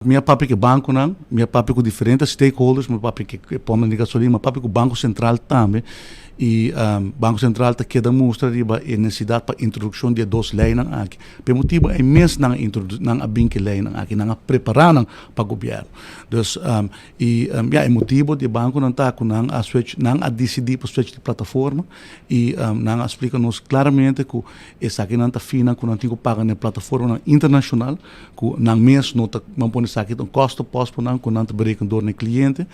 Mi a papia ku e bankonan, mi a papia ku diferente stakeholders, mi a papia ku e pòmpnan di gasolina, mi a papia ku Banko Sentral tambe i Banko Sentral ta keda mustra riba e nesesidat pa introdukshon di e dos leinan aki. Pa e motibu ei mes nan a introdu nan a bin ku e leinan aki, nan a prepará nan pa gobièrnu. Dus i ya e motibu di e bankonan ta ku nan a switch nan a disidí pa switch di plataforma i nan a splika nos klaramente ku esakinan ta finan ku nan tin ku paga na e plataformanan internashonal. Ku nan mes no ta, nan pone esaki ta un kostenpost pa nan ku nan ta bereken dor na e kliente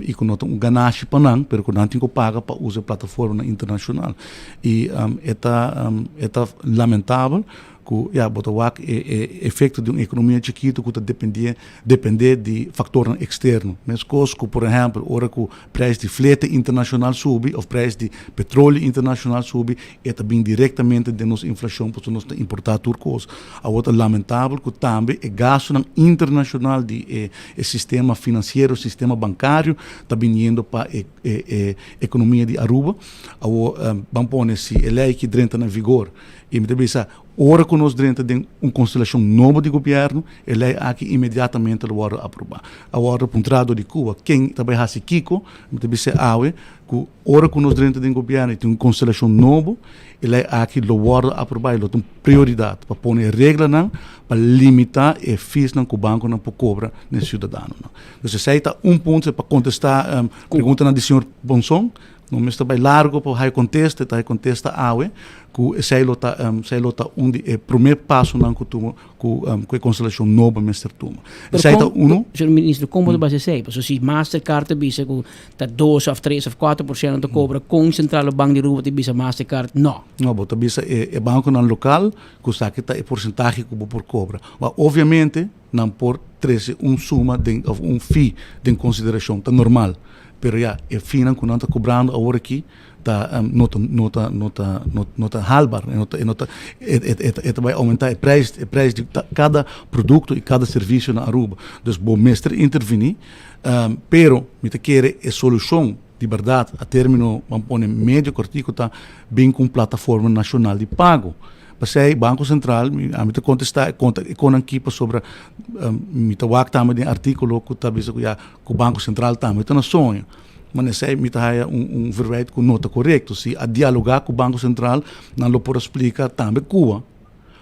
i ku no ta un ganashi pa nan pero ku nan tin ku paga pa usa e plataformanan internashonal. I e ta e ta lamentabel ku ya bo ta wak e e efekto di un ekonomia chikitu ku ta dependé dependé di faktornan eksterno. Meskos ku por ehèmpel ora ku Prijs di flete internacional subi of prijs di petroleo internacional subi, e ta bin directamente den nos inflacion pasobra nos ta importa tur cos. Awor ta lamentabel cu tambe e gastonan internacional di e e sistema financiero, sistema bancario ta biniendo pa e e e economia di Aruba. Awor ban pone si e ley aki drenta na vigor y mi ta bisa Ora ku nos drenta den un konstelashon nobo di gobièrnu, e lei aki inmediatamente lo wòrdu aprobá. A wòrdu puntrá dor di Cuba ken ta bai hasi kiko, mi ta bis'é awe ku ora ku nos drenta den gobièrnu i tin un konstelashon nobo, e lei aki lo wòrdu aprobá i lo ta un prioridat pa pone e reglanan pa limitá e feesnan ku bankonan por kobra na e siudadanonan. Dus esei ta un punto pa kontestá preguntanan di señor Bonson. No mester bai largo pa hay contesta, ta hay contesta awe cu esey lo ta esey lo ta un di e prome pasonan cu tuma cu cu e constelacion nobo mester tuma. Pero Esey ta con, uno. Señor Ministro, con bo ta basa esey? Pasobra si Mastercard ta bisa cu ta dos of tres of cuatro por ciento ta cobra, con Centrale Bank di Aruba ta bisa Mastercard no? No, bo ta bisa e e banconan local cu esaki ta e porcentahe cu bo por cobra. Ma obviamente nan por trece un suma den of un fee den consideracion, ta normal. Pero ya, e feenan ku nan ta kobrando awor aki ta no ta no ta no ta no ta haalbaar. E no ta e no ta e e e ta bai oumentá e prijs e prijs di kada produkto i kada servisio na Aruba. Dus bo mester intervení, pero mi ta kere e solushon di bèrdat a término ban pone medio kòrtiku ta bin ku un plataforma nashonal di pago. Pasei Banko Sentral, ami ta kontestá e konta e konan aki pasobra mi ta wak tambe den artíkulo ku ta bisa ku ya ku Banko Sentral tambe ta na soño. Ma nesei mi ta haya un un verwijt ku no ta korekto. Si a dialogá ku Banko Sentral nan lo por a splika tambe Cuba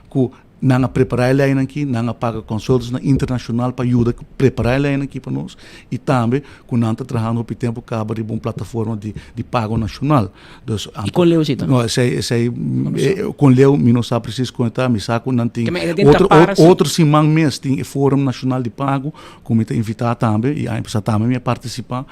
ku nan a prepará e leinan aki, nan a paga consultantsnan internashonal pa yuda prepará e leinan aki pa nos i tambe ku nan ta trahando hopi tempu kaba riba un plataforma di di pago nashonal. Dus I kon leu esei ta? No, esei esei kon leu mi no sa presis kon e ta, mi sa ku nan tin otro otro siman mes tin e forum nashonal di pago ku mi ta invitá tambe i aña pasá tambe mi a partisipá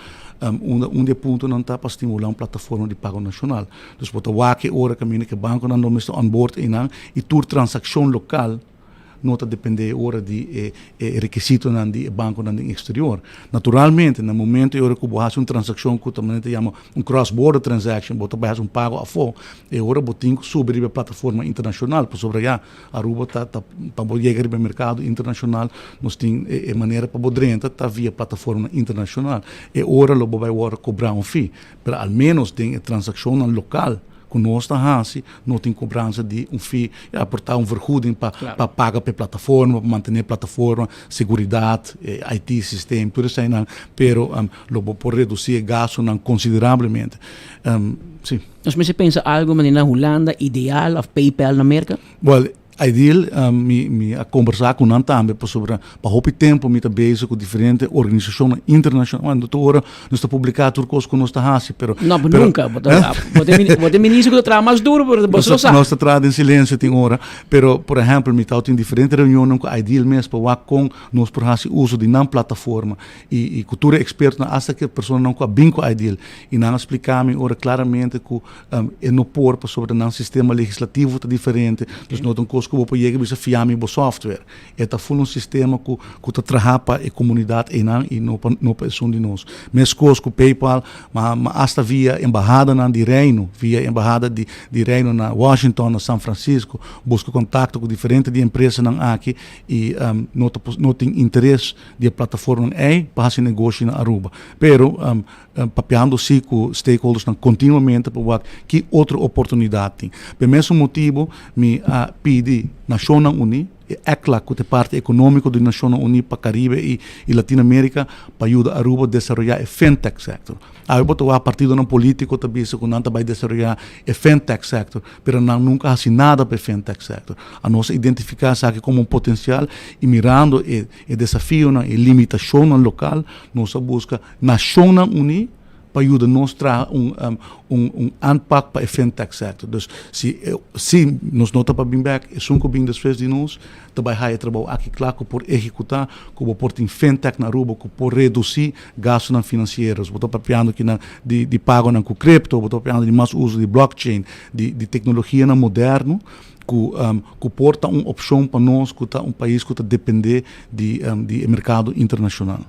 unda un di e puntonan ta pa stimulá un plataforma di pago nashonal. Dus bo ta wak e ora kaminda ku e bankonan lo mester on board einan i tur transakshon lokal no ta dependé e ora di e e rekisitonan di e bankonan den eksterior. Naturalmente, na momento e ora ku bo hasi un transakshon ku ta manera ta yama un cross border transaction, bo ta bai hasi un pago afó, e ora bo tin ku subi riba e plataforma internashonal pasobra ya Aruba ta ta pa bo yega riba e merkado internashonal nos tin e e manera pa bo drenta ta via plataformanan internashonal. E ora lo bo bai wòrdu kobrá un fee, pero al ménos den e transakshonnan lokal ku nos ta hasi no tin kobransa di un fee, ya por ta un vergoeding pa pa paga pa e plataforma, pa mantené e plataforma, seguridat, e IT systeem, tur eseinan, pero lo bo por redusí e gastunan konsiderablemente. Si. Nos mester pensa algo manera na Hulanda, Ideal of PayPal na Merka? Well, Ideal, mi mi a kombersá ku nan tambe pasobra pa hopi tempu mi ta bezig ku diferente organisashonnan internashonal. Bueno, tur ora nos ta publiká tur kos ku nos ta hasi, pero. No, pero nunka. Bo ta bo ta e minister ku ta traha mas duru, pero bo no sa. Nos ta traha den silensio tin ora. Pero, por ehèmpel, mi tabata tin diferente reunionnan ku Ideal mes pa wak kon nos por hasi uso di nan plataforma i i ku tur e ekspertonan, asta ku e personanan ku a bin ku Ideal. I nan a splika mi ora klaramente ku E no por pasobra nan sistema legislativo ta diferente. Dus no ta un kos ku bo por yega i bisa fia mi bo software. E ta ful un sistema ku ku ta traha pa e komunidat einan i no pa no pa esun di nos. Meskos ku PayPal, ma ma asta via embahadanan di Reino, via embahada di di Reino na Washington, na San Francisco, buska kontakto ku diferente di empresanan aki i no ta no tin interes di e plataformanan ei pa hasi negoshi na Aruba. Pero Papiando si ku stakeholdersnan kontinuamente pa wak ki otro oportunidat tin. P'e mesun motibu mi a pidi. di Nashonnan Uní, e ECLAC, ku ta e parti ekonómiko di Nashonnan Uní pa Karibe i i Latinoamérika, pa yuda Aruba desaroyá e fintech sector. Awe bo ta wak partidonan polítiko ta bisa ku nan ta bai desaroyá e fintech sector, pero nan nunka hasi nada pa e fintech sector. Anos a identifiká esaki komo un potensial i mirando e e desafionan, e limitashonnan lokal, nos a buska Nashonnan Uní pa yuda nos traha un un un aanpak pa e fintech sector. Dus si si nos no ta pa bin bek, esun ku bin despues di nos ta bai haya e trabou aki kla ku por ehekutá, ku bo por tin fintech na Aruba ku por redusí gastunan finansiero. Bo ta papiando kinan di di pagonan ku kripto, bo ta papiando di mas uso di blockchain, di di teknologianan moderno ku ku por ta un opshon pa nos ku ta un pais ku ta dependé di di e merkado internashonal.